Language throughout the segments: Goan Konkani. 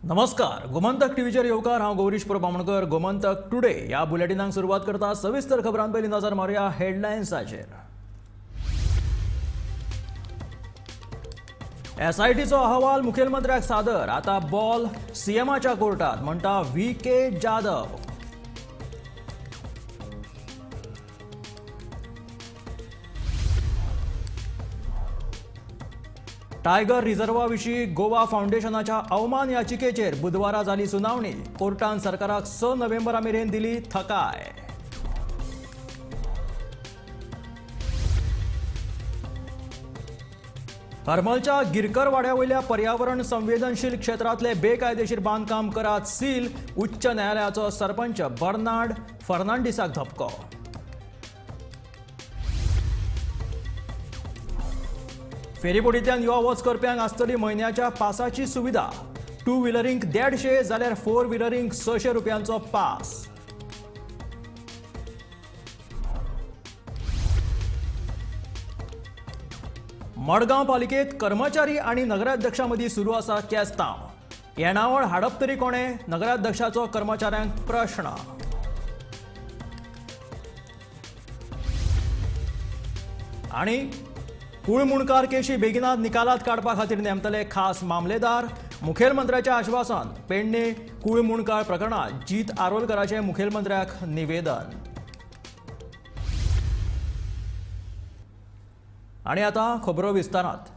नमस्कार, गोमंतक टीव्हीचेर येवकार. हांव गौरीश प्रभू बामणकर. गोमंतक टुडे ह्या बुलेटिनाक सुरवात करता. सविस्तर खबरां पयलीं नजर मारुया हेडलायन्साचेर. एसआयटीचो अहवाल मुखेलमंत्र्याक सादर, आता बॉल सीएमाच्या कोर्टात म्हणटा व्ही के जाधव. टायगर रिझर्वा विशीं गोवा फावंडेशनाच्या अवमान याचिकेचेर बुधवारा जाली सुनावणी. कोर्टान सरकाराक 6 नोव्हेंबरा मेरेन दिली थकाय. हरमलच्या गिरकरवाड्या वयल्या पर्यावरण संवेदनशील क्षेत्रांतले बेकायदेशीर बांदकाम करात सील. उच्च न्यायालयाचो सरपंच बर्नार्ड फर्नांडीसाक धपको. फेरीबोटींतल्यान यो वच करप्यांक आसतली म्हयन्याच्या पासाची सुविधा. टू व्हिलरींक 150 जाल्यार फोर व्हिलरींक 600 रुपयांचो पास. मडगांव पालिकेत कर्मचारी आनी नगराध्यक्षां मदीं सुरू आसा केस्तांव. येणावळ हाडप तरी कोणे? नगराध्यक्षाचो कर्मचाऱ्यांक प्रश्न. आनी कुळमुणकार केशी बेगिनात निकालात काडपा खातीर नेमतले खास मामलेदार. मुखेलमंत्र्याचें आश्वासन. पेडणे कुळमुणकार प्रकरणात जीत आरोलकराचें मुखेलमंत्र्याक निवेदन. आनी आतां खबरो विस्तारात.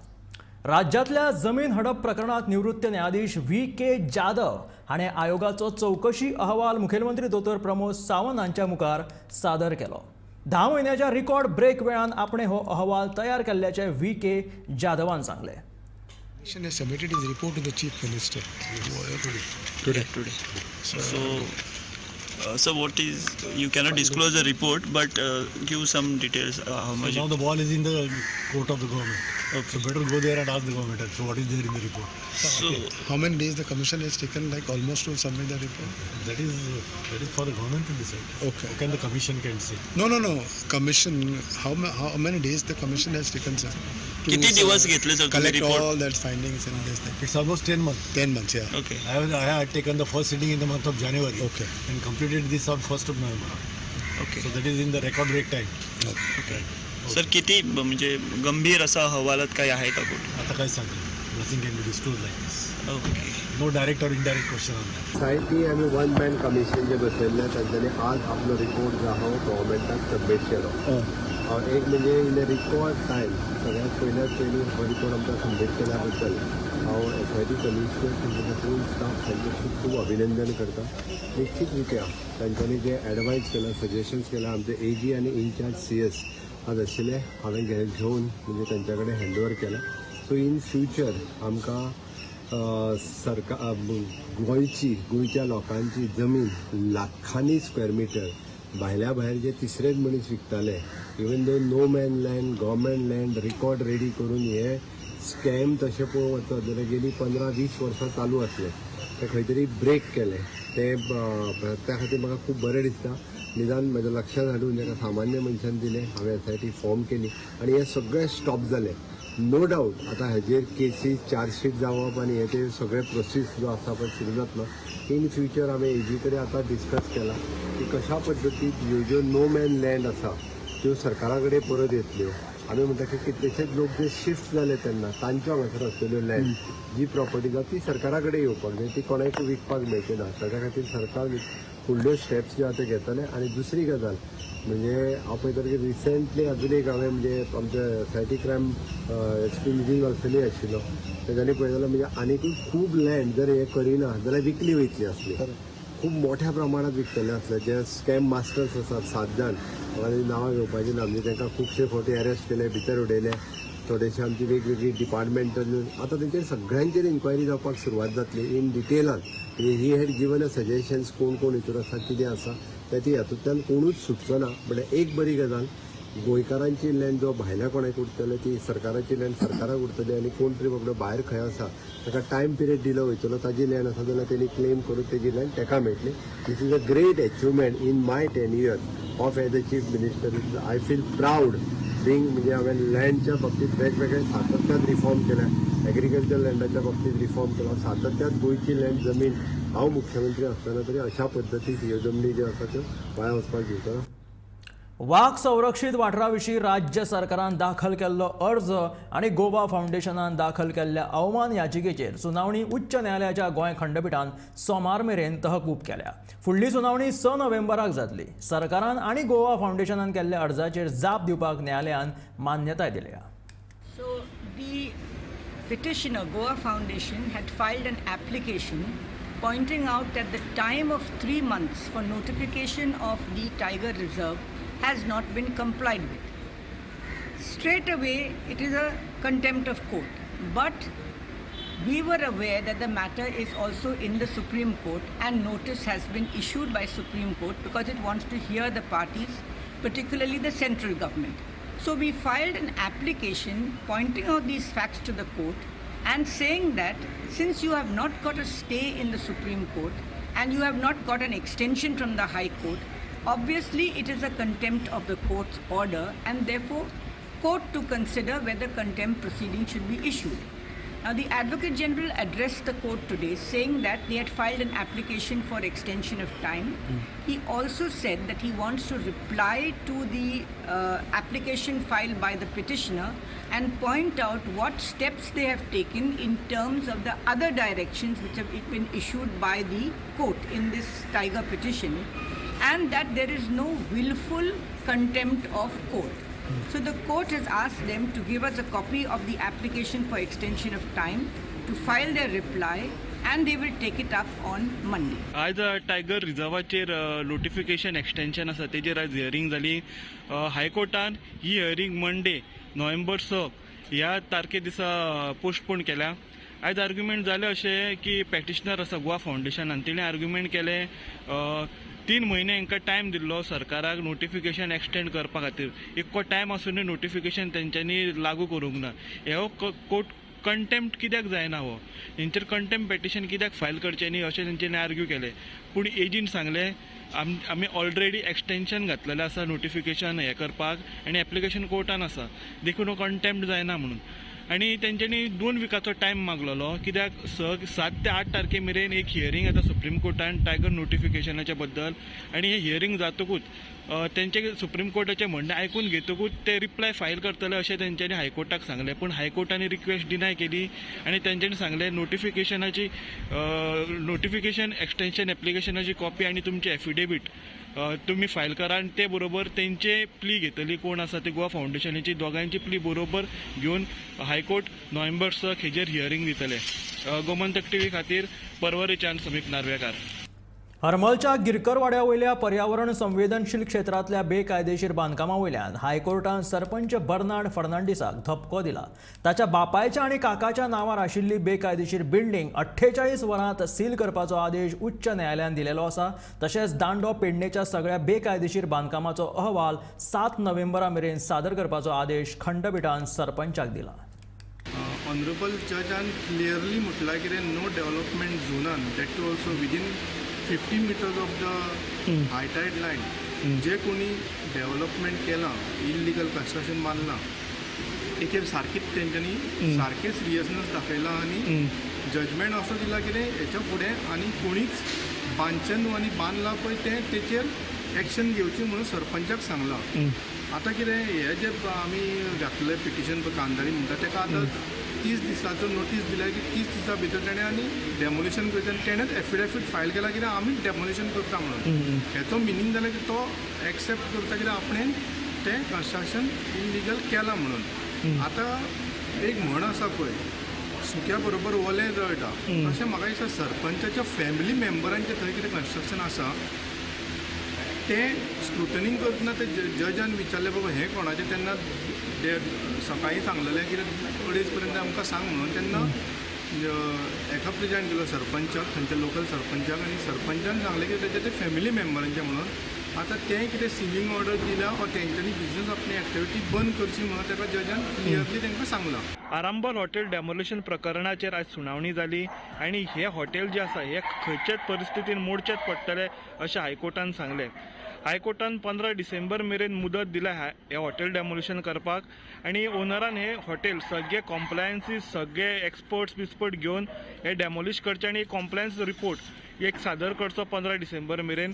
राज्यांतल्या जमीन हडप प्रकरणात निवृत्त न्यायाधीश व्ही के जाधव हाणें आयोगाचो चवकशी अहवाल मुखेलमंत्री दोतोर प्रमोद सावंत हांच्या मुखार सादर केलो. 10 म्हयन्याच्या रिकॉर्ड ब्रेक वेळान आपणे हो अहवाल तयार केल्ल्याचें व्ही के जाधवान सांगलें. Commission has submitted his report to the Chief Minister today. So what is, you cannot disclose the report, but give some details. How much? So now the ball is in the court of the government. Okay. So better go there and ask the government. So what is there in the report? So okay. How many days the commission has taken, like almost to submit the report? That is for the government to decide. Okay. How can the commission can say? No. Commission. How many days the commission has taken, sir? किती दिवस घेतले sir तुम्ही collect report? all that findings and this thing. It's almost 10 months. 10 months, yeah. Okay. I had taken the first sitting in the month of January. Okay. And completed this on 1st of November. Okay. So that is in the record break time. Okay. Sir किती म्हणजे गंभीर असा अहवालात काही आहे का कुठे? आता काय सांगेल? Nothing can be disclosed like this. Okay. No direct or indirect question on that. S I T आमी वन मॅन कमिशन जे बसयल्लें तांच्यांनी आज आपलो रिपोर्ट जो आहा गव्हर्मेंटाक सबमीट केलो. एक म्हणजे इन अ रिकॉर्ड टायम सगळ्यात पयल्यात पयलीं हो रिपोर्ट आमकां सबमीट केल्या बद्दल हांव एस I T commissioner तांचे फूल स्टाफ तांचें खूब खूब अभिनंदन करता. निश्चित रित्या तांच्यांनी जे एडवायज केलां, सजेशन्स केलां, आमचे ए जी आनी इनचार्ज सी एस आज आशिल्ले हांवें घेवन म्हणजे तांच्या कडेन हँड ओवर केलां. सो इन फ्युचर आमकां सरकार गोंयची गोंयच्या लोकांची जमीन लाखांनी स्क्वेअर मिटर भायल्या भायर जे तिसरेच मनीस विकताले, even though no man land, government land record ready करून हे स्कॅम तशें पळोवंक वचत जाल्यार गेली 15-20 वर्सां चालू आसले, ते खंय तरी ब्रेक केले. ते त्या खातीर म्हाका खूब बरें दिसता. निदान म्हज्या लक्षांत हाडून एका सामान्य मनशान दिलें, हांवें एस I T form केली आनी हें सगळें स्टॉप जालें. नो डावट आतां हेजेर केसीस चार्जशीट जावप आनी हे ते सगळे प्रोसीस जो आसा पळय सुरू जातलो. इन फ्युचर हांवें एजी कडेन आतां डिस्कस केलां की कशा पद्दतीन ह्यो ज्यो नो मॅन लँड आसा त्यो सरकारा कडेन परत येतल्यो. आमी म्हणटा की कितलेशेच लोक जे शिफ्ट जाले तेन्ना तांच्यो हांगासर आसलेल्यो लँड जी प्रॉपर्टी जाता ती सरकारा कडेन येवपाक जाय, ती कोणाकूय विकपाक मेळची ना. ताच्या खातीर सरकार फुडल्यो स्टेप्स ज्यो आसा त्यो घेतले. आनी दुसरी गजाल म्हणजे हांव पळयतालो की रिसेंटली अजून एक हांवें म्हणजे आमच्या S I T crime S P Nitin Valsali आशिल्लो तेज्यांनी पळयतालो म्हणजे आनिकूय खूब लँड जर हें करिना जाल्यार विकली वयतली आसली, खूब मोठ्या प्रमाणात विकतले आसले. जे स्कॅम मास्टर्स आसात 7 जाण, म्हाका नांवां घेवपाची ना, म्हणजे तांकां खुबशे फावटी अरेस्ट केले, भितर उडयले. थोडेशे आमची वेगवेगळी डिपार्टमेंटल आतां तेंचेर सगळ्यांचेर इन्क्वायरी जावपाक सुरवात जातली in डिटेलान. He had given a suggestions कोण कोण हितून आसा कितें आसा ते हातूंतल्यान कोणूच सुटचो ना. म्हणल्यार एक बरी गजाल, गोंयकारांची लँड जो भायल्या कोणाक उरतले ती सरकाराची लँड सरकाराक उरतली आनी कोण तरी बाबडो भायर खंय आसा ताका टायम पिरियड दिलो वयतलो, ताजी लँड आसा जाल्यार तेणी क्लेम करून तेजी लँड ताका मेळटली. This is a great achievement in my 10 years of as a chief minister. I feel proud बींग म्हणजे हांवें लँडच्या बाबतींत वेगवेगळे सातत्यान रिफॉर्म केल्या, एग्रीकल्चर लँडाच्या बाबतींत रिफॉर्म केला. सातत्यान गोंयची लँड जमीन हांव मुख्यमंत्री आसतना तरी अशा पद्दतीन ह्यो जमनी ज्यो आसा त्यो वाया वचपाक दिवचो ना. वाग संरक्षित वाठारा विशीं राज्य सरकारान दाखल केल्लो अर्ज आनी गोवा फावंडेशनान दाखल केल्ल्या अवमान याचिकेचेर सुनावणी उच्च न्यायालयाच्या गोंय खंडपिठान सोमार मेरेन तहकूब केल्या. फुडली सुनावणी 6 नोव्हेंबराक जातली. सरकारान आनी गोवा फावंडेशनान केल्ल्या अर्जाचेर जाप दिवपाक न्यायालयान मान्यताय दिल्या. So the petitioner, Goa Foundation, had filed an application pointing out that the time of 3 months for notification of the Tiger Reserve has not been complied with. Straight away, it is a contempt of court. But we were aware that the matter is also in the Supreme Court and notice has been issued by Supreme Court because it wants to hear the parties, particularly the central government. So we filed an application pointing out these facts to the court and saying that since you have not got a stay in the Supreme Court and you have not got an extension from the High Court, obviously it is a contempt of the court's order and therefore court to consider whether contempt proceeding should be issued. Now the Advocate General addressed the court today saying that they had filed an application for extension of time. He also said that he wants to reply to the application filed by the petitioner and point out what steps they have taken in terms of the other directions which have been issued by the court in this Tiger petition, and that there is no willful contempt of court. So the court has asked them to give us a copy of the application for extension of time, to file their reply, and they will take it up on Monday. आयज टायगर रिजर्वाचेर नोटिफिकेशन एक्सटेन्शन आसा तेजेर आयज हियरींग जाली. हायकोर्टान ही हियरींग मंडे नोव्हेंबर 6 ह्या तारखे दिसा पोस्टपोन केल्या. आयज आर्ग्युमेंट जालें अशें की पॅटिशनर आसा गोवा फावंडेशनान, तेणें आर्ग्युमेंट केलें 3 म्हयने हांकां टायम दिल्लो सरकाराक नोटिफिकेशन एक्सटेंड करपा खातीर. इतको टायम आसुनूय नोटिफिकेशन तेंच्यांनी लागू करूंक ना. हो कोर्ट कंटेम्प्ट कित्याक जायना, हो हेंचेर कंटेम्प्ट पेटिशन कित्याक फायल करचें न्ही अशें तेंच्यांनी आर्ग्यू केलें. पूण एजीन सांगलें आमी ऑलरेडी एक्सटेंशन घातलेलें आसा नोटिफिकेशन हें करपाक आनी एप्लिकेशन कोर्टान आसा, देखून हो कंटेम्प्ट जायना म्हणून. आनी तेंच्यांनी 2 विकाचो टायम मागलेलो कित्याक 6, 7 ते 8 तारखे मेरेन एक हियरींग येता सुप्रीम कोर्टान टायगर नोटिफिकेशनाच्या बद्दल आनी हें हियरींग जातकूच तेंचे सुप्रीम कोर्टाचें म्हणणें आयकून घेतकूच ते रिप्लाय फायल करतले अशें तेंच्यांनी हायकोर्टाक सांगलें. पूण हायकोर्टान रिक्वेस्ट डिनाय केली आनी तेंच्यांनी सांगलें नोटिफिकेशनाची नोटिफिकेशन एक्सटेंशन एप्लिकेशनाची कॉपी आनी तुमची एफिडेवीट तुमी फायल करा आनी ते बरोबर तेंचे प्ली घेतली कोण आसा ते गोवा फावंडेशनाची दोगांयची प्ली बरोबर घेवन हायकोर्ट नोव्हेंबर 6 हेजेर हियरींग दितले. गोमंतक टीव्ही खातीर पर्वरेच्यान समीप नार्वेकार. हरमलच्या गिरकरवाड्या वयल्या पर्यावरण संवेदनशील क्षेत्रांतल्या बेकायदेशीर बांदकामा वयल्यान हायकोर्टान सरपंच बर्नार्ड फर्नांडीसाक धपको दिला. ताच्या बापायच्या आनी काकाच्या नांवार आशिल्ली बेकायदेशीर बिल्डींग 48 वरांत सील करपाचो आदेश उच्च न्यायालयान दिलेलो आसा. तशेंच दांडो पेडणेच्या सगळ्या बेकायदेशीर बांदकामाचो अहवाल 7 नोव्हेंबरा मेरेन सादर करपाचो आदेश खंडपिठान सरपंचाक दिला. ऑनरेबल जजान क्लियरली म्हटलां कितें नो डेव्हलपमेंट झोनान that too also within 50 meters of the high tide line जे कोणी डेव्हलपमेंट केलां, इल्लिगल कन्स्ट्रक्शन बांदलां, तेचेर सारकीच तेंच्यांनी सारकें सिरियसनेस दाखयला आनी जजमेंट असो दिला कितें हेच्या फुडें आनी कोणीच बांदचें न्हू आनी बांदलां पळय तें तेचेर एक्शन घेवची म्हणून सरपंचाक सांगलां. आतां कितें हें जें आमी घातलें पिटिशन पळय कांदारी म्हणटा तेका आतां 30 दिसाचो नोटीस दिल्या की 30 दिसां भितर तेणें आनी डेमोलिशन करचें आनी तेणेंच एफिडेवीट फायल केला कितें आमी डेमोलिशन करता म्हणून. हेचो मिनींग जालें की तो एक्सेप्ट करता कितें आपणें तें कन्स्ट्रक्शन इल्लिगल केलां म्हणून. आतां एक म्हण आसा पळय, सुक्या बरोबर ओलें जळटा, तशें म्हाका दिसता सरपंचाच्या फॅमिली मेंबरांचें थंय कितें कन्स्ट्रक्शन आसा तें स्क्रुटनींग करतना ते जजान विचारलें बाबा हें कोणाचें, तेन्ना ते सकाळीं सांगलेलें कितें 2:30 पर्यंत आमकां सांग म्हणून. तेन्ना एका प्रेजेंट केलो सरपंचाक, थंयच्या लोकल सरपंचाक, आनी सरपंचान सांगलें की तेजे ते फॅमिली मेंबरांचें म्हणून. आतां तें कितें सिलिंग ऑर्डर दिल्या वा तेंच्यांनी बिजनस आपली एक्टिविटी बंद करची म्हणून ताका जजान क्लियरली तांकां सांगलां. आरांबोल हॉटेल डेमोलिशन प्रकरणाचेर आयज सुनावणी जाली आनी हें हॉटेल जें आसा हें खंयच्याच परिस्थितीन मोडचेंच पडटलें अशें हायकोर्टान सांगलें. हायकोर्टान 15 डिसेंबर मेरेन मुदत दिल्या हे हॉटेल डेमोलिशन करपाक आनी ओनरान हे हॉटेल सगळे कॉम्प्लायन्सीस सगळे एक्सपर्ट्स बिस्पर्ट घेवन हे डेमोलिश करचे आनी कॉम्प्लायन्स रिपोर्ट एक सादर करचो 15 डिसेंबर मेरेन.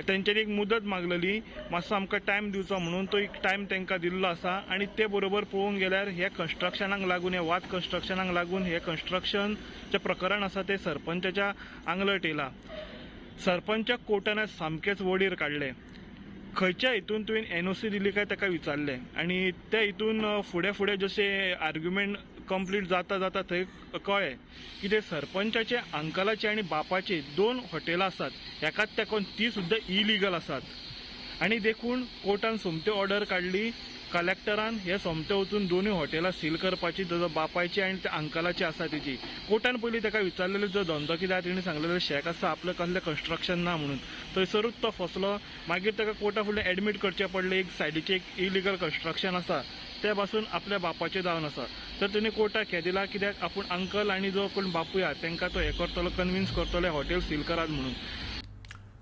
तेंच्यांनी एक मुदत मागलेली, मातसो आमकां टायम दिवचो म्हणून तो एक टायम तांकां दिल्लो आसा. आनी ते बरोबर पळोवंक गेल्यार हे कन्स्ट्रक्शनाक लागून, हे वाद कन्स्ट्रक्शनाक लागून हे कन्स्ट्रक्शनचें प्रकरण आसा तें सरपंचाच्या आंगलट येयलां. सरपंचाक कोर्टान सामकेंच वडीर काडलें. खंयच्या हितून तुवें एनओसी दिली काय ताका विचारलें आनी त्या हितून फुडें फुडें जशें आर्ग्युमेंट कंप्लीट जाता जाता थंय कळ्ळें की ते सरपंचाचे अंकलाचे आनी बापाचे 2 हॉटेलां आसात, एकाच तेंकोन ती सुद्दां इलिगल आसात. आनी देखून कोर्टान सोमती ऑर्डर काडली, कलेक्टरान हे सोमते वचून दोनूय हॉटेलां सील करपाची, जो बापायची आनी त्या अंकलाची आसा तेजी. कोर्टान पयलीं ताका विचारलेलें जो धंदो कितें आसा, तेणी सांगलेलें शॅक आसा, आपलें कसलें कन्स्ट्रक्शन ना म्हणून. थंयसरूच तो फसलो. मागीर ताका कोर्टा फुडें एडमीट करचें पडलें, एक सायडीचें एक इलिगल कन्स्ट्रक्शन आसा ते पासून आपल्या बापाचें जावन आसा. तर तेणी कोर्टाक हें दिलां कित्याक आपूण अंकल आनी जो कोण बापूय आसा तांकां तो हें करतलो, कन्विन्स करतलो हॉटेल सील करात म्हणून.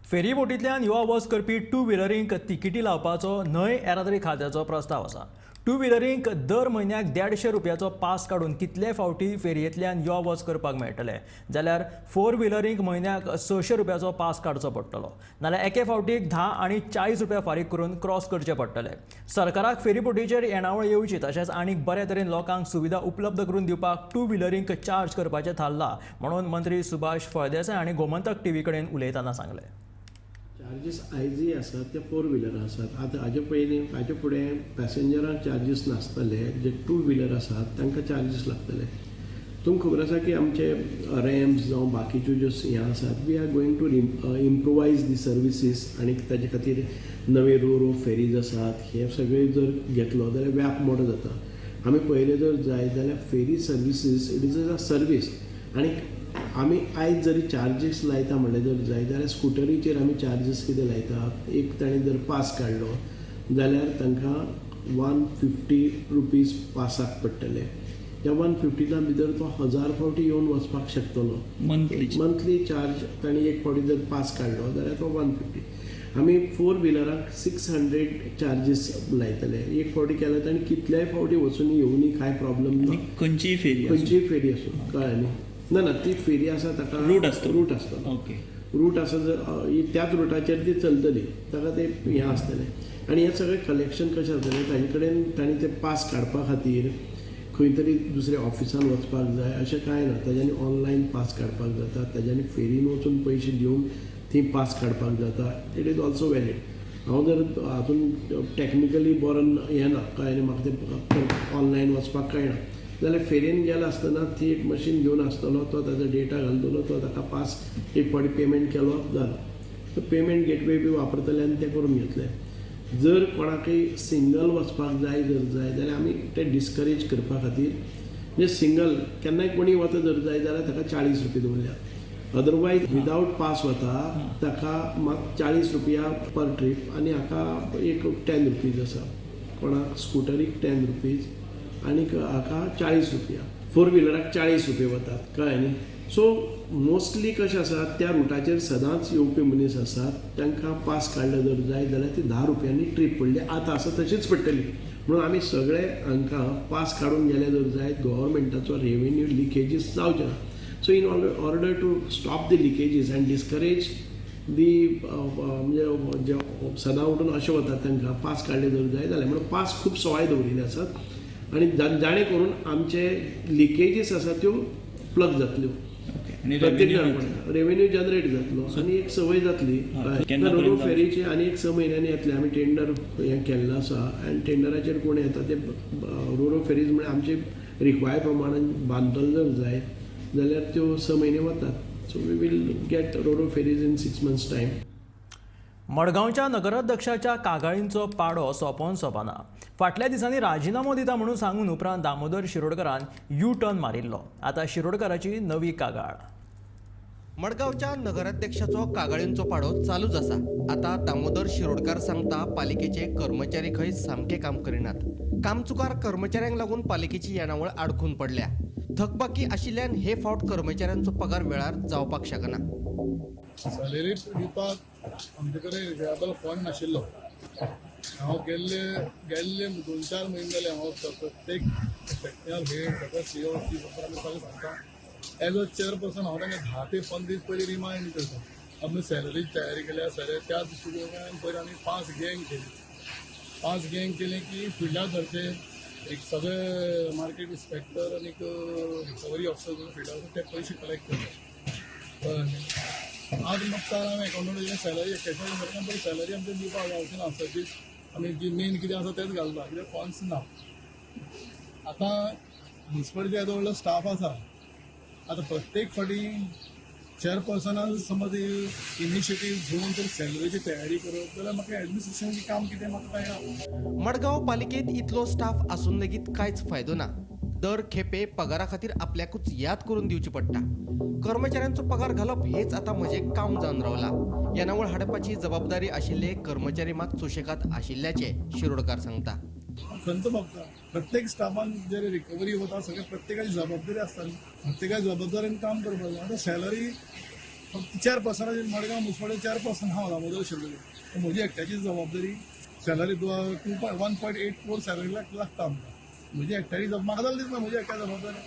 फेरीबोटींतल्यान यो वच करपी टू व्हिलरींक तिकेटी लावपाचो न्हंय येरादारी खात्याचो प्रस्ताव आसा. टू व्हिलरींक दर म्हयन्याक 150 रुपयाचो पास काडून कितले फावटी फेरयेंतल्यान यो वच करपाक मेळटले, जाल्यार फोर व्हिलरींक म्हयन्याक 600 रुपयाचो पास काडचो पडटलो. नाल्यार एके फावटीक 10 आनी 40 रुपया फारीक करून क्रॉस करचे पडटले. सरकाराक फेरीबोटीचेर येणावळ येवची तशेंच आनीक बरे तरेन लोकांक सुविधा उपलब्ध करून दिवपाक टू व्हिलरींक चार्ज करपाचें थारलां म्हणून मंत्री सुभाष फळदेसाय हांणी गोमंतक टीव्ही कडेन उलयतना सांगलें. चार्जीस आयजय आसात ते फोर व्हिलर आसात. आतां हाजे पयलीं हाजे फुडें पॅसेंजरांक चार्जीस नासतले, जे टू व्हिलर आसात तांकां चार्जीस लागतले. तुमकां खबर आसा की आमचे रॅम्स जावं बाकीच्यो ज्यो हें आसात, we are going to improvise the services आनी ताजे खातीर नवे रो रो फेरीज आसात. हे सगळे जर घेतलो जाल्यार व्याप मोठो जाता. आमी पयलें जर जाय जाल्यार ferry services it is a service. आनी आमी आयज जरी चार्जीस लायता म्हणलें जर जाय जाल्यार स्कुटरीचेर आमी चार्जीस कितें लायता, एक ताणें जर पास काडलो जाल्यार तांकां 150 रुपीज पासाक पडटले. ह्या 150 भितर तो 1000 फावटी येवन वचपाक शकतलो. मंथली चार्ज ताणें एक फावटी जर पास काडलो जाल्यार तो 150. आमी फोर व्हिलराक 600 चार्जीस लायतले. एक फावटी केल्यार ताणें कितल्याय फावटी वचून येवनी कांय प्रॉब्लम ना. खंयचीय फेरी, खंयचीय फेरी आसूं, कळ्ळें न्ही. ना ना ती फेरी आसा ताका रूट आसता, रूट आसतलो. ओके, रूट आसा जर त्याच रुटाचेर ती चलतली, ताका ते हें आसतलें. आनी हें सगळें कलेक्शन कशें जातलें, ताजे कडेन तांणी ते पास काडपा खातीर खंय तरी दुसऱ्या ऑफिसान वचपाक जाय अशें कांय ना. ताज्यांनी ऑनलायन पास काडपाक जाता, ताज्यांनी फेरीन वचून पयशे दिवन ती पास काडपाक जाता. It is also valid. हांव जर हातून टॅक्निकली बरो येना, कळ्ळें न्ही, म्हाका तें ऑनलायन वचपाक कळना जाल्यार फेरयेन गेला आसतना ती एक मशीन घेवन आसतलो, तो ताजो डेटा घालतलो, तो ताका पास एक फावटी पेमेंट केलो जालो. तो पेमेंट गेटवे बी वापरतले आनी तें करून घेतलें. जर कोणाकय सिंगल वचपाक जाय जर जाय जाल्यार आमी तें डिस्करेज करपा खातीर म्हणजे सिंगल केन्नाय कोणी वता जर जाय जाल्यार ताका 40 रुपया दवरल्या. अदरवायज विदावट पास वता ताका मात 40 रुपया पर ट्रीप आनी हाका एक 10 रुपीज आसा. कोणाक स्कुटरीक 10 रुपीज आनी हाका 40 रुपया, फोर व्हिलराक 40 रुपया वतात, कळ्ळें न्ही. सो मोस्टली कशें आसा, त्या रुटाचेर सदांच येवपी मनीस आसात, तांकां पास काडले जर जाय जाल्यार ती 10 रुपयांनी ट्रीप पडली, आतां आसा तशीच पडटली. म्हणून आमी सगळे हांकां पास काडून गेले जर जाय गव्हर्मेंटाचो रेवेन्यू लिकेजीस जावचे ना. So in order to stop the leakages and discourage the म्हणजे जे सदां उठून अशें वतात तांकां पास काडले जर जाय जाल्यार, म्हणून पास खूब सवाय दवरिल्ले आसात आनी जाणें करून आमचे लिकेजीस आसा त्यो प्लग जातल्यो, प्रत्येक रेवेन्यू जनरेट जातलो आनी एक संवय जातली. रोड फेरीची आनी एक 6 म्हयन्यांनी येतले. आमी टेंडर हें केल्लें आसा आनी टेंडराचेर कोण येता ते रोड फेरीज म्हळ्यार आमचे रिक्वायर प्रमाणान बांदतलो जर जाय जाल्यार त्यो 6 म्हयने वतात. So we will get roro ferries in 6 months time. मडगांवच्या नगराध्यक्षाच्या कागाळींचो पाडो सोंपोवन सोंपना. फाटल्या दिसांनी राजिनामो दिता म्हणून सांगून उपरांत दामोदर शिरोडकरान यू टर्न मारिल्लो. आतां शिरोडकराची नवी कागाळ. मडगांवच्या नगराध्यक्षाचो कागाळींचो पाडो चालूच आसा. आतां दामोदर शिरोडकर सांगता पालिकेचे कर्मचारी खंय सामके काम करिनात. कामचुकार कर्मचाऱ्यांक लागून पालिकेची येणावळ आडखून पडल्या. थकबाकी आशिल्ल्यान हे फावट कर्मचाऱ्यांचो पगार वेळार जावपाक शकना. सॅलरी दिवपाक आमचे कडेन रिलायबल फंड नाशिल्लो. हांव गेल्ले गेल्ले 2-4 म्हयने जाले हांव प्रत्येक सेक्शनल हेड सगळे सीओ सी आमी सगळें सांगता. एज अ चेअरपर्सन हांव तांकां 10 ते 15 दीस पयलीं रिमायंड करता. आमी सॅलरी तयारी केल्या सर त्या दृश्टिकोनान पयलीं आमी 5 गँग केली. 5 गँग केले की फिल्डार धरचे एक सगळे मार्केट इन्स्पेक्टर आनी रिकवरी ऑफिसर करून फिल्डार ते पयशे कलेक्ट करता. कळ्ळें? आज म्हाका हांवें एकाउंटंट सॅलरी कॅश पळय सॅलरी आमचे दिवपाक जावची ना. सदीच आमी जी मेन कितें आसा तेंच घालता, कित्याक फंड्स ना. आतां मुन्सिपालिटी येदो व्हडलो स्टाफ आसा. आतां प्रत्येक फावटी चेअरपर्सनान समज इनिशिएटीव घेवन जर सॅलरीची तयारी करत जाल्यार म्हाका एडमिनिस्ट्रेशनाचें काम कितें म्हाका कळना. मडगांव पालिकेंत इतलो स्टाफ आसून लेगीत कांयच फायदो ना. दर खेपे पगारा खातीर आपल्याकूच याद करून दिवची पडटा. कर्मचाऱ्यांचो पगार घालप हेच आतां म्हजें काम जावन रावलां. येणावळ हाडपाची जबाबदारी आशिल्ले कर्मचारी मात सुशेगाद आशिल्ल्याचें शिरोडकार सांगता. खंत भोगता प्रत्येक स्टाफान जे रिकवरी वता सगळे प्रत्येकाची जबाबदारी आसता, प्रत्येकाची जबाबदारीन काम करपाक जाय. आतां सॅलरी फक्त 4%, मडगांव मुन्सिपालिटी 4% हांव दामोदर शिरोडकर, म्हजी एकट्याची जबाबदारी. सॅलरी 1.8 क्रोर सॅलरी लागता आमकां. म्हजी एकट्याची म्हाका जाल्यार दिसना म्हजी एकट्या जबाबदारी.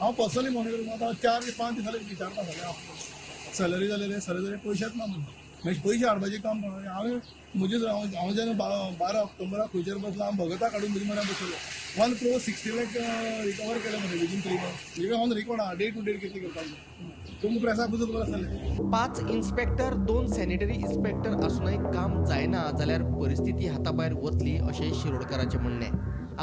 हांव पर्सनली मॉनिटर आतां 4 ते 5 दीस जाले विचारता सगळें सॅलरी जालें सॅलरी जालें पयशेच ना म्हणटा. मागीर पयशे हाडपाचें काम करता. हांवें म्हजें हांव जेन्ना 12 ऑक्टोबराक खंयचेर बसलो हांव भगता काडून म्हजे म्हऱ्यान बसलो. 1 crore 60 lakh recover केले मरे विदीन 3 मंथ्स. म्हणजे हांव रिकॉर्ड आहा डे टू डेट कितले करता तुमकां प्रेसाक पसून खबर आसतलें. 5 इन्स्पेक्टर 2 सॅनिटरी इन्स्पेक्टर आसूनय काम जायना जाल्यार परिस्थिती हाताभायर वतली अशें शिरोडकाराचें म्हणणें.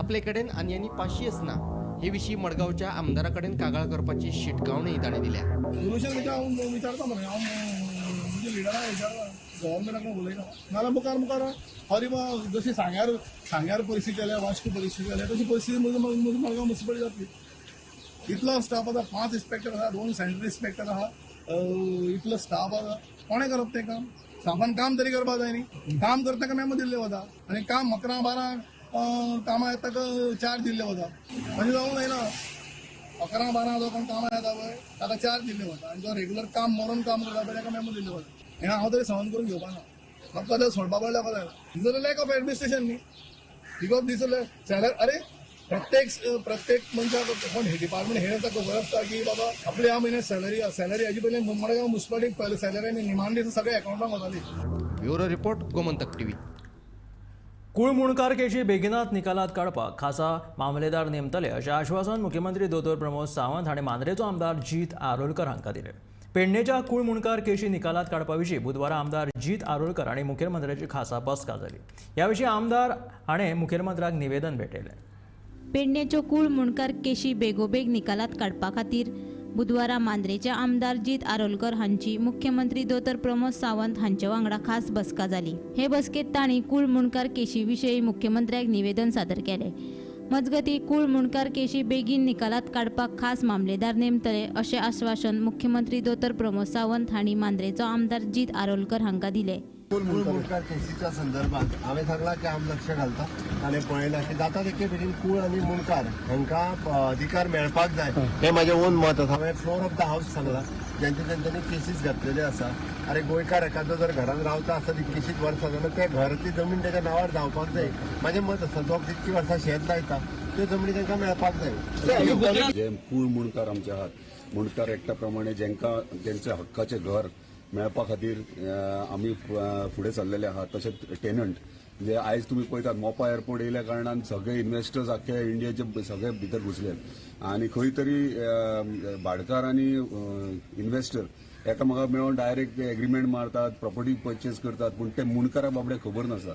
आपले कडेन आनी आनी पाशियेस ना हे विशीं मडगांवच्या आमदारा कडेन कागाळ करपाची शिटकावणी ताणें दिल्या. सोल्युशन म्हणजे हांव विचारता मरे, हांव म्हणजे लिडराक विचारता, गव्हर्मेंटाक उलयना. नाजाल्यार मुखार मुखार हरी जशी सांग्यार सांग्यार परिस्थिती जाल्या, वास्को परिस्थिती जाल्या, तशी परिस्थिती मडगांव मुन्सिपालिटी जातली. इतलो स्टाफ आसा, 5 इन्स्पेक्टर आसा, 2 सॅनिटरी इन्स्पेक्टर आसा, इतलो स्टाफ आसा. कोणें करप तें काम? स्टाफान काम तरी करपाक जाय न्ही. काम करता काय मेमो दिल्ले वता आनी काम 11-12 कामां येता चार्ज दिल्ले वता. अशें जावंक जायना. 11-12 जो कोण कामां येता पळय ताका चार्ज दिल्ले वता आनी जो रेगुलर काम मरून काम करता पळय ताका मेमो दिल्ले वता. हें हांव तरी सहन करून घेवपा ना. म्हाका जाल्यार सोडपा पडल्या कशें जायना. लॅक ऑफ एडमिनिस्ट्रेशन न्ही, because these salary. अरे प्रत्येक प्रत्येक मनशाक कोण डिपार्टमेंट हेड आसा खबर आसता की बाबा आपले ह्या म्हयन्याक सॅलरी सॅलरी हाजे पयलीं मडगांव मुन्सिपालिटीक पयले सॅलरी आनी निमाण दीस सगळे अकावंटाक वताली. Bureau report, Gomantak TV. कुळमुणकार केशी बेगिनात निकालात काडपाक खासा मामलेदार नेमतले अशें आश्वासन मुख्यमंत्री दोतोर प्रमोद सावंत हांणी मांद्रेचो आमदार जीत आरोलकर हांकां दिलें. पेडणेच्या कुळमुणकार केशी निकालात काडपा विशीं बुधवारा आमदार जीत आरोलकर आनी मुखेलमंत्र्याची खासा बसका जाली. ह्या विशीं आमदार हाणें मुखेलमंत्र्याक निवेदन भेटयलें. पेडणेच्यो कुळमुणकार केशी बेगोबेग निकालात काडपा खातीर बुधवारा मांद्रेचे आमदार जीत आरोलकर हांची मुख्यमंत्री दोतोर प्रमोद सावंत हांचे वांगडा खास बसका जाली. हे बसकेत तांणी कुळमुणकार केशी विशीं मुख्यमंत्र्याक निवेदन सादर केलें. मजगतीं कुळमुणकार केशी बेगीन निकालात काडपाक खास मामलेदार नेमतले अशें आश्वासन मुख्यमंत्री दोतोर प्रमोद सावंत हांणी मांद्रेचो आमदार जीत आरोलकर हांकां दिलें. कुळमुणकार केसीच्या संदर्भात हांवें सांगलां की हांव लक्ष घालता आनी पळयलां की जाता तितके बेगीन कूळ आनी मुणकार हांकां अधिकार मेळपाक जाय हें म्हाजें ओन मत आसा. हांवें फ्लोर ऑफ the house सांगलां ज्यांचे तेंच्यांनी केसीस घातलेले आसा. अरे गोंयकार एखादो जर घरान रावता आसता 21 वर्सां जाल्यार त्या घराची जमीन तेच्या नांवार जावपाक जाय. म्हाजें मत आसा जो जितकी वर्सां शेत लायता त्यो जमनी तांकां मेळपाक जाय. जे कूळ मुणकार आमचे आहात, मुणकार एक्टा प्रमाणे जेंकां तेंच्या हक्काचें घर मेळपा खातीर आमी फुडें सरलेले आहात. तशेंच टेनंट जे आयज तुमी पळयतात मोपा एअरपोर्ट येयल्या कारणान सगळे इन्व्हेस्टर्स आख्खे इंडियेचे सगळे भितर घुसले आनी खंय तरी भाडकार आनी इन्व्हेस्टर एकामेकाक मेळोन डायरेक्ट एग्रीमेंट मारतात, प्रॉपर्टी परचेस करतात, पूण ते मुणकारा बाबड्याक खबर नासता.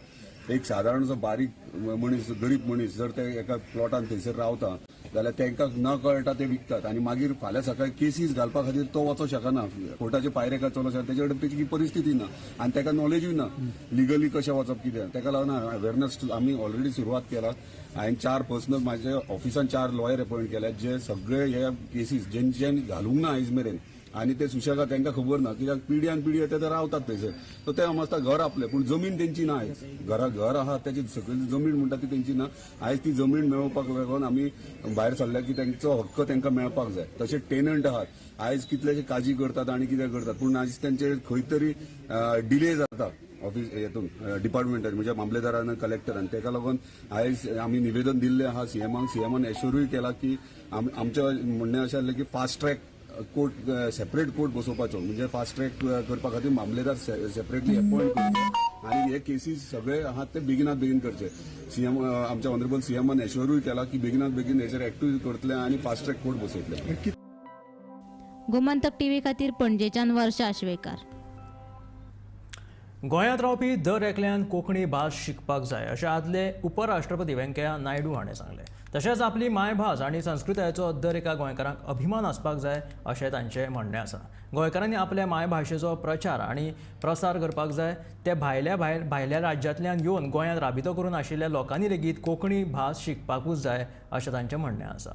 एक सादारणसो बारीक मनीस, गरीब मनीस जर ते एका प्लॉटान थंयसर रावता जाल्यार तांकां न कळटा ते विकतात आनी मागीर फाल्यां सकाळी केसीस घालपा खातीर तो वचोंक शकना, कोर्टाचे पायरे चलोवंक शकना, तेजे कडेन ताची परिस्थिती ना आनी ताका नॉलेजूय ना लिगली कशें वचप कितें. ताका लागून अवेरनस आमी ऑलरेडी सुरवात केला. हांवें 4 पर्सनल म्हाज्या ऑफिसान 4 लॉयर अपॉयंट केल्यात जे सगळे हे केसीस जेंच्यांनी घालूंक ना आयज मेरेन आनी ते सुशेगाद तांकां खबर ना कित्याक पिढ्यान पिढी येता ते रावतात थंयसर. सो ते समजता घर आपलें, पूण जमीन तेंची ना. आयज घरा घर आहा त्याची सकयल जमीन म्हणटा ती तेंची ना. आयज ती जमीन मेळोवपाक लागून आमी भायर सरल्या की तेंचो हक्क तांकां मेळपाक जाय. तशें टेनंट आहात, आयज कितलेशे काजी करतात आनी कितें करतात, पूण आयज तेंचे खंय तरी डिले जाता ऑफिस हेतून डिपार्टमेंटान, म्हणजे मामलेदारान कलेक्टरान. तेका लागून आयज आमी निवेदन दिल्लें आहा सीएमाक. सीएमान एश्योरूय केला की आमचें म्हणणें अशें आसलें की fast track court, separate court बसोवपाचो, म्हणजे फास्ट ट्रॅक करपा खातीर मामलेदार सेपरेटली अपॉयंट करचे आनी हे केसीस सगळे आहात ते बेगिनात बेगीन करचे. सीएम आमच्या ऑनरेबल सीएमान एश्योरूय केला की बेगिनात बेगीन हेचेर एक्टिव करतले आनी फास्ट ट्रॅक कोर्ट बसयतले. गोमंतक टीव्ही खातीर पणजेच्यान वर्षा आश्वेकार. गोंयांत रावपी दर एकल्यान कोंकणी भास शिकपाक जाय अशें आदले उपराष्ट्रपती व्यंकय्या नायडू हाणें सांगलें. तशेंच आपली मायभास आनी संस्कृतायेचो दर एका गोंयकारांक अभिमान आसपाक जाय अशें तांचें म्हणणें आसा. गोंयकारांनी आपल्या मायभाशेचो प्रचार आनी प्रसार करपाक जाय. ते भायल्या भायर भायल्या राज्यांतल्यान येवन गोंयांत राबितो करून आशिल्ल्या लोकांनी लेगीत कोंकणी भास शिकपाकूच जाय अशें तांचें म्हणणें आसा.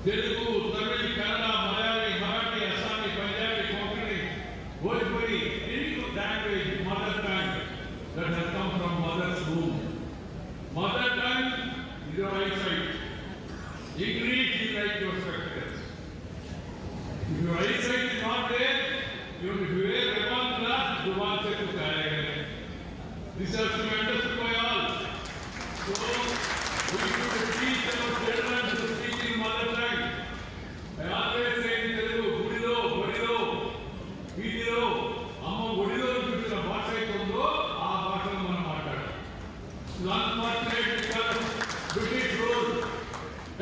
Telugu, Tamil, Kannada, Malayali, Marathi, Assami, Punjabi, Konkani, Bhojpuri, any language, mother tongue that has come from mother's womb. Mother tongue is your eyesight. English is like your spectacles. If your eyesight is not there, even if you wear Ray-Ban glass, you won't say to carry. This has to be understood by all. So, we should teach our children to speak in mother tongue. I always say in Telugu, Gudilo, Gudilo, Vidilo, Amma Gudilo చూసిన భాష అయితే ఉందో ఆ భాషను మనం మాట్లాడాలి. Unfortunate because British rule,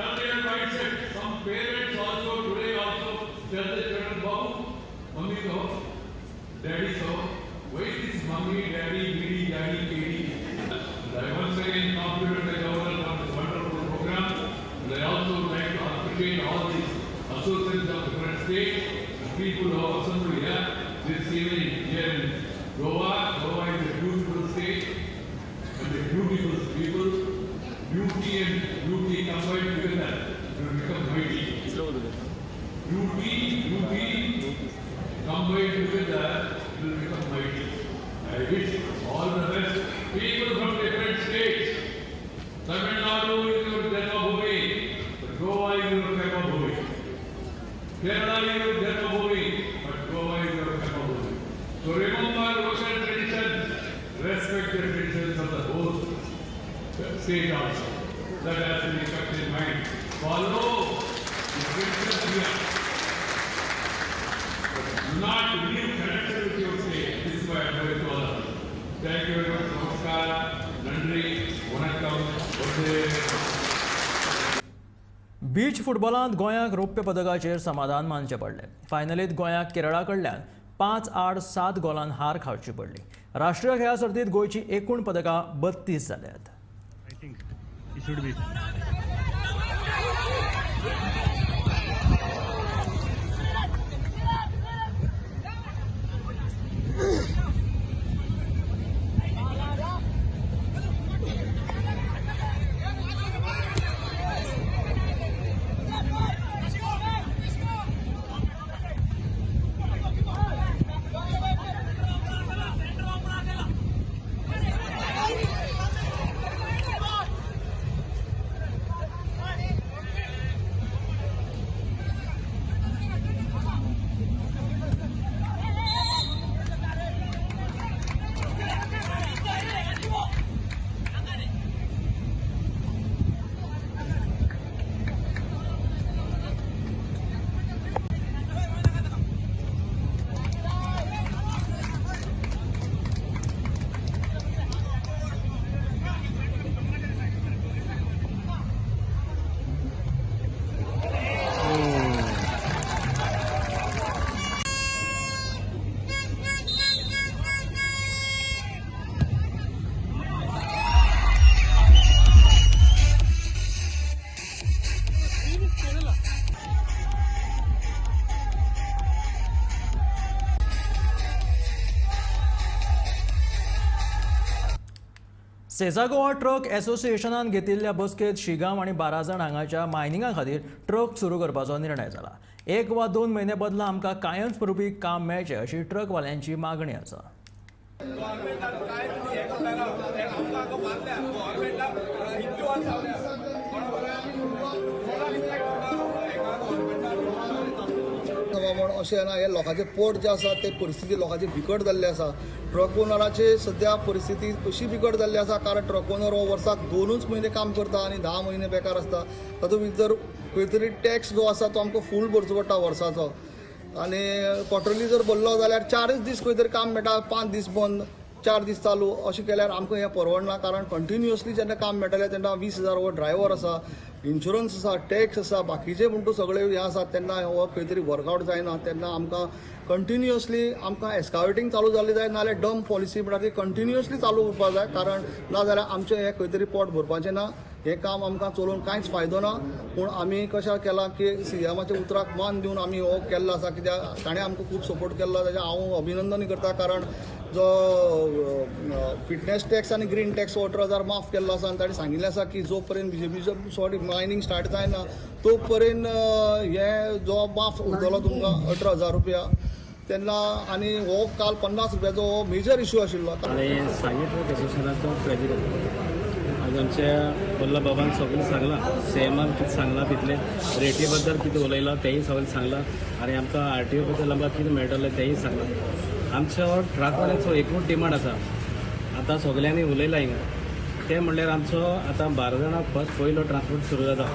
Indian mindset, some parents also today also tell the children, Babu, mummy so, daddy so, why this mummy, daddy, bidi, daddy, kedi? I once again compliment the governor for this wonderful program. And I also would like to appreciate all these associations of different states and people who have assembled here this evening here in Goa. Goa is a beautiful state and a beautiful people. Beauty and beauty combined together will become mighty. Beauty, beauty combined together will become mighty. I wish all the best. People from different states. Tamil Nadu is your Janmabhoomi, but Goa is your Karmabhoomi. Kerala is your Janmabhoomi, but Goa is your Karmabhoomi. So remember local traditions, respect the traditions of the host state also. That has to be kept in mind. Follow the traditions here. But do not leave connection with your state. This is my advice to all of you. Thank you very much. Namaskar. Nandri. Vanakkam. Beach फुटबॉलांत गोंयाक रौप्य पदकाचेर समाधान मानचें पडलें. फायनलींत गोंयाक केरळा कडल्यान 5-8-7 गोलान हार खावची पडली. राष्ट्रीय खेळा सर्तींत गोंयची एकूण पदकां 32 जाल्यात. I think it should be. सेझा गोवा ट्रक एसोसिएशनान घेतिल्ल्या बसकेंत शिगांव आनी बाराजण हांगाच्या मायनिंगा खातीर ट्रक सुरू करपाचो निर्णय जाला. 1 वा 2 म्हयने बदला आमकां कायमस्वरूपी काम मेळचें अशी ट्रकवाल्यांची मागणी आसा. अशें ना, हे लोकांचें पोट जें आसा ते परिस्थिती लोकांची बिकट जाल्ली आसा. ट्रक ओनराची सद्या परिस्थिती अशी बिकट जाल्ली आसा कारण ट्रक ओनर हो वर्साक 2च म्हयने काम करता आनी 10 म्हयने बेकार आसता. तातूंत भितर खंय तरी टॅक्स जो आसा तो आमकां फूल भरचो पडटा वर्साचो आनी क्वॉर्टरली जर भरलो जाल्यार 4च दीस खंय तरी काम मेळटा, 5 दीस बंद, 4 दीस चालू. अशें केल्यार आमकां हें परवडना कारण कंटिन्युअसली जेन्ना काम मेळटलें तेन्ना 20,000 हो ड्रायव्हर आसा, इन्शुरन्स आसा, टॅक्स आसा, बाकीचे म्हणटू सगळे हें आसा, तेन्ना हो खंय तरी वर्कआवट जायना. तेन्ना आमकां कंटिन्युअसली आमकां एस्कावेटींग चालू जाल्ली जाय, नाजाल्यार डंप पॉलिसी म्हणटा ती कंटिन्युअसली चालू उरपाक जाय कारण नाजाल्यार आमचें हें खंय तरी पोट भरपाचें ना. हें काम आमकां चलोवन कांयच फायदो ना. पूण आमी कशें केलां की सीएमाच्या उतराक मान दिवन आमी हो केल्लो आसा कित्याक ताणें आमकां खूब सपोर्ट केल्लो, ताजें हांव अभिनंदन करता कारण जो फिटनेस टॅक्स आनी ग्रीन टॅक्स 18,000 माफ केल्लो आसा आनी ताणें सांगिल्लें आसा की जो पर्यंत बीजेपीचो सॉरी मायनींग स्टार्ट जायना तो पर्यंत हे जो माफ उरतलो तुमकां 18,000 रुपया तेन्ना. आनी हो काल 50 रुपयाचो हो मेजर इशू आशिल्लो. आनी सांगे ट्रक एसोसिएशनाचो प्रेजिडंट आज आमच्या वल्लभ बाबान सगळें सांगलां, सीएमान कितें सांगलां, तितलें रेटी बद्दल कितें उलयलां तेंय सगळें सांगलां आनी आमकां आरटीओ बद्दल आमकां कितें मेळटलें तेंय सांगलां. आमचो ट्रकवाल्यांचो एकूच डिमांड आसा, आतां सगल्यांनी उलयलां हिंगा, तें म्हणल्यार आमचो आतां 12 जाणां फर्स्ट पयलो ट्रान्सपोर्ट सुरू जाता,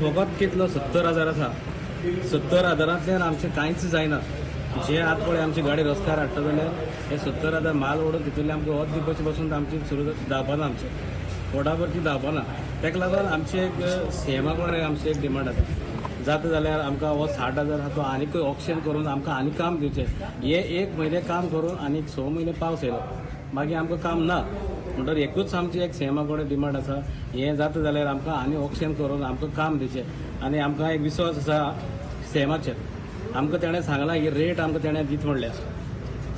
फकत कितलो 70,000 आसा. 70,000 आमचें कांयच जायना. जे आतां पळय आमची गाडी रस्त्यार हाडटा जाल्यार हे 70,000 माल ओडून तितूंतले आमकां वत दिवपाचें बसून आमची सुरू धांवपाना, आमचें पोटाभरची धांवपाना. ताका लागून आमची एक सीएमा कडेन आमची एक डिमांड आसा, जाता जाल्यार आमकां हो 60,000 आहा तो आनीकूय ऑप्शन करून आमकां आनी काम दिवचें. हे 1 म्हयने काम करून आनी 6 म्हयने पावस येयलो मागीर आमकां काम ना. म्हणटकीर एकूच आमची एक सीएमा कडेन डिमांड आसा, हें जाता जाल्यार आमकां आनी ऑप्शन करून आमकां काम दिवचें. आनी आमकां एक विश्वास आसा सीएमाचेर, आमकां तेणें सांगलां ही रेट आमकां तेणें दीत म्हणल्या.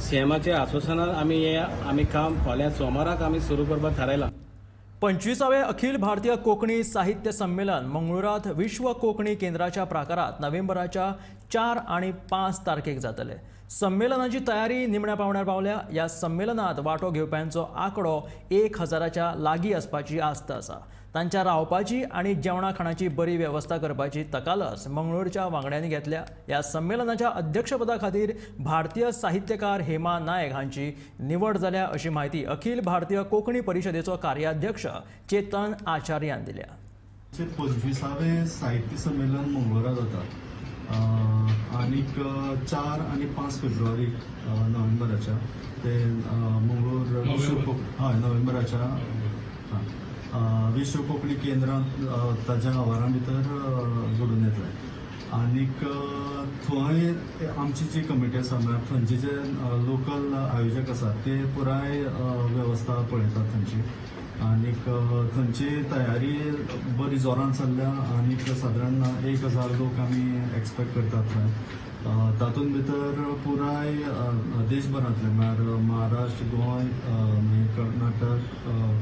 सीएमाच्या आश्वासनान आमी हें आमी काम फाल्यां सोमाराक आमी सुरू करपाक थारायलां. 25वें अखिल भारतीय कोंकणी साहित्य संमेलन मंगळुरात विश्व कोंकणी केंद्राच्या प्राकारात नोव्हेंबराच्या 4 आनी 5 तारखेक जातले. संमेलनाची तयारी निमण्या पावण्यार पावल्या. ह्या संमेलनात वांटो घेवप्यांचो आंकडो 1,000च्या लागीं आसपाची आस्त आसा. तांच्या रावपाची आनी जेवणा खाणाची बरी वेवस्था करपाची तकालस मंगळूरच्या वांगड्यांनी घेतल्या. ह्या संमेलनाच्या अध्यक्षपदा खातीर भारतीय साहित्यकार हेमा नायक हांची निवड जाल्या अशी म्हायती अखिल भारतीय कोंकणी परिशदेचो कार्याध्यक्ष चेतन आचार्यान दिल्या. 25वें साहित्य संमेलन मंगळूरा जाता आनीक 4 आनी 5 फेब्रुवारी नोव्हेंबराच्या ते मंगळूर हय नोव्हेंबराच्या विश्व कोंकणी केंद्रांत ताज्या आवारां भितर घडून येतलें. आनीक थंय आमची जी कमिटी आसा म्हळ्यार थंयचे जे लोकल आयोजक आसात ते पुराय वेवस्था पळयतात थंयची. आनीक थंयची तयारी बरी जोरान चल्ल्या आनीक सादारण 1,000 लोक आमी एक्सपेक्ट करतात थंय. तातूंत भितर पुराय देशभरांतले म्हळ्यार महाराष्ट्र, गोंय, कर्नाटक,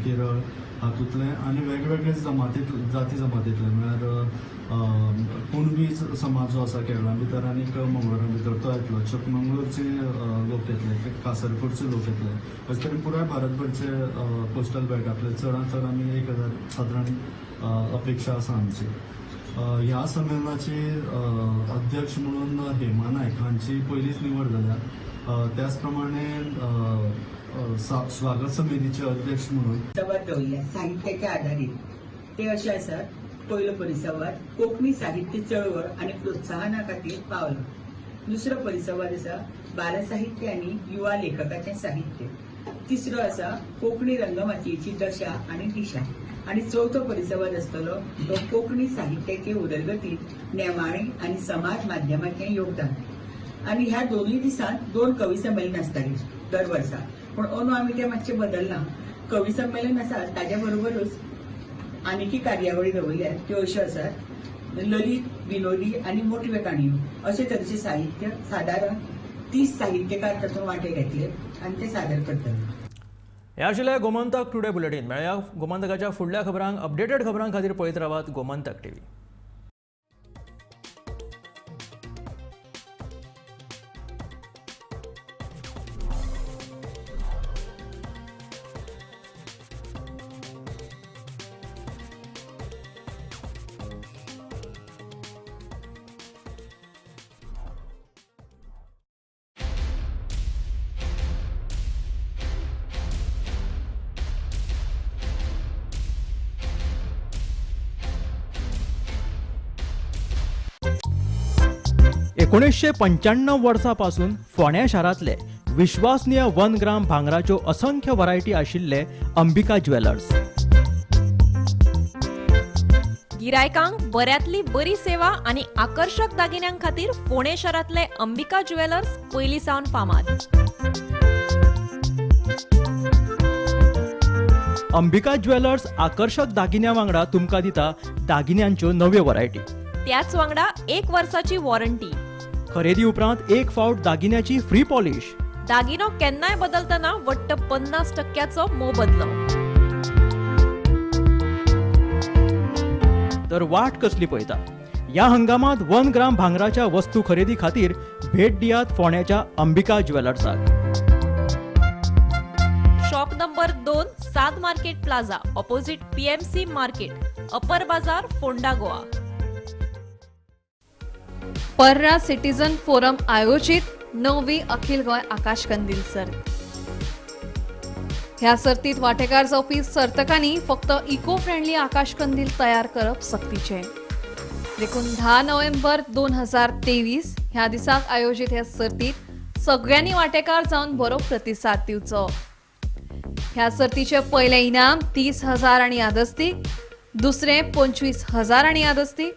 केरळ हातूंतले आनी वेगवेगळे जमातींतले जाती जमातींतले म्हळ्यार कुणबी समाज जो आसा केरळा भितर आनीक मंगळुरा भितर तो येतलो, चिकमंगळूरचे लोक येतले, कासरकोडचे लोक येतले, अशे तरेन पुराय भारतभरचे कोस्टल बेल्टांतले चडांत चड आमी 1,000 सादारण अपेक्षा आसा आमची. ह्या संमेलनाची अध्यक्ष म्हणून हेमा नायक हांची पयलींच निवड जाल्या. त्याच प्रमाणे स्वागत समितीचे अध्यक्ष म्हणून संवाद दवरल्या साहित्याच्या आधारीत ते अशे आसात. पयलो परिसंवाद कोंकणी साहित्य चळवळ आनी प्रोत्साहना खातीर पावलो. दुसरो परिसंवाद आसा बालसाहित्य आनी युवा लेखकाचें साहित्य. तिसरो आसा कोंकणी रंगमाचयेची दशा आनी दिशा. आनी चवथो परिसंवाद आसतलो तो कोंकणी साहित्याचे उदरगतीत नेमाळीं आनी समाज माध्यमाचें योगदान. आनी ह्या दोनूय दिसांत 2 कवी संमेलन आसतालीं दर वर्सा, पूण अंदू आमी तें मातशें बदल्लां. कवी संमेलन आसा ताज्या बरोबरूच आनीकय कार्यावळी दवरल्यात त्यो अश्यो आसात ललित, विनोदी आनी मोटव्यो काणयो अशे तरेचें साहित्य सादारण 30 साहित्यकार तातूंत वांटे घेतले आनी ते सादर करतले. हे आशिल्लें गोमंतक टुडे बुलेटीन. मेळया गोमंतकाच्या फुडल्या खबरांक, अपडेटेड खबरां खातीर पळयत रावात गोमंतक टीव्ही. एकोणीसशे 95 वर्सां पासून फोंड्या शारांतले विश्वासनीय 1 ग्राम भांगराच्यो असंख्य व्हरायटी आशिल्ले अंबिका ज्वेलर्स. गिरायकांक बऱ्यांतली बरी सेवा आनी आकर्शक दागिन्यां खातीर फोंडें शारांतले अंबिका ज्वेलर्स पयलीं सावन फामाद. अंबिका ज्वेलर्स आकर्शक दागिन्यां वांगडा तुमकां दिता दागिन्यांच्यो नव्यो व्हरायटी, त्याच वांगडा 1 वर्साची वॉरंटी, खरेदी उपरांत 1 फावट दागिन्याची फ्री पॉलिश, दागिनो केन्नाय बदलतना वट्ट 50% मोबदलो. तर वाट कसली पळयता? ह्या हंगामांत 1 ग्राम भांगराच्या वस्तू खरेदी खातीर भेट दियात फोंड्याच्या अंबिका ज्वेलर्साक. शॉप नंबर 2, साद market plaza, opposite PMC market, upper Bazaar, Ponda, Goa. Parra citizen forum आयोजित 9वी अखिल गोंय आकाशकंदील सर्त. ह्या सर्तीत वांटेकार जावपी सर्तकांनी फक्त इको फ्रेंडली आकाशकंदील तयार करप सक्तीचें. देखून 10 नोव्हेंबर 2023 ह्या दिसाक आयोजित ह्या सर्तीत सगळ्यांनी वांटेकार जावन बरो प्रतिसाद दिवचो. ह्या सर्तीचें पयलें इनाम 30,000 आनी यादस्तीक, दुसरें 25,000 आनी यादस्तीक,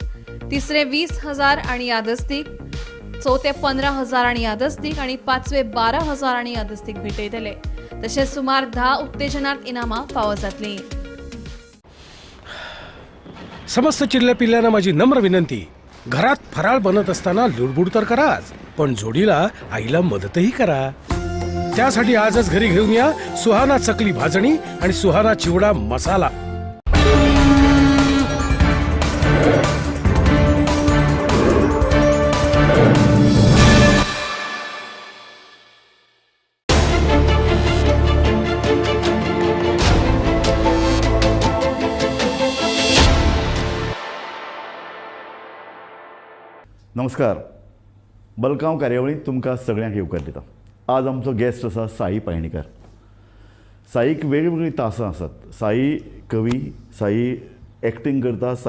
तिसरे 20,000 आनी यादस्तीक, चवथे 15,000 आनी यादस्तीक आनी पांचवे 12,000 आनी यादस्तीक भेटयतले. तशेंच सुमार 10 उत्तेजनार्थ इनामां फावो जातलीं. समस्त चिल्ल्या पिल्ल्यांना माझी नम्र विनंती, घरात फराळ बनत असताना लुडबुड तर कराच, पण जोडीला आईला मदतही करा. त्यासाठी आजच घरी घेऊन या सुहाना चकली भाजणी आणि सुहाना चिवडा मसाला. नमस्कार, बलकांव कार्यावळींत तुमकां सगळ्यांक येवकार दिता. आज आमचो गेस्ट आसा साई पायणीकर. साईक वेगवेगळीं तासां आसात. साई कवी, साई एक्टिंग करता.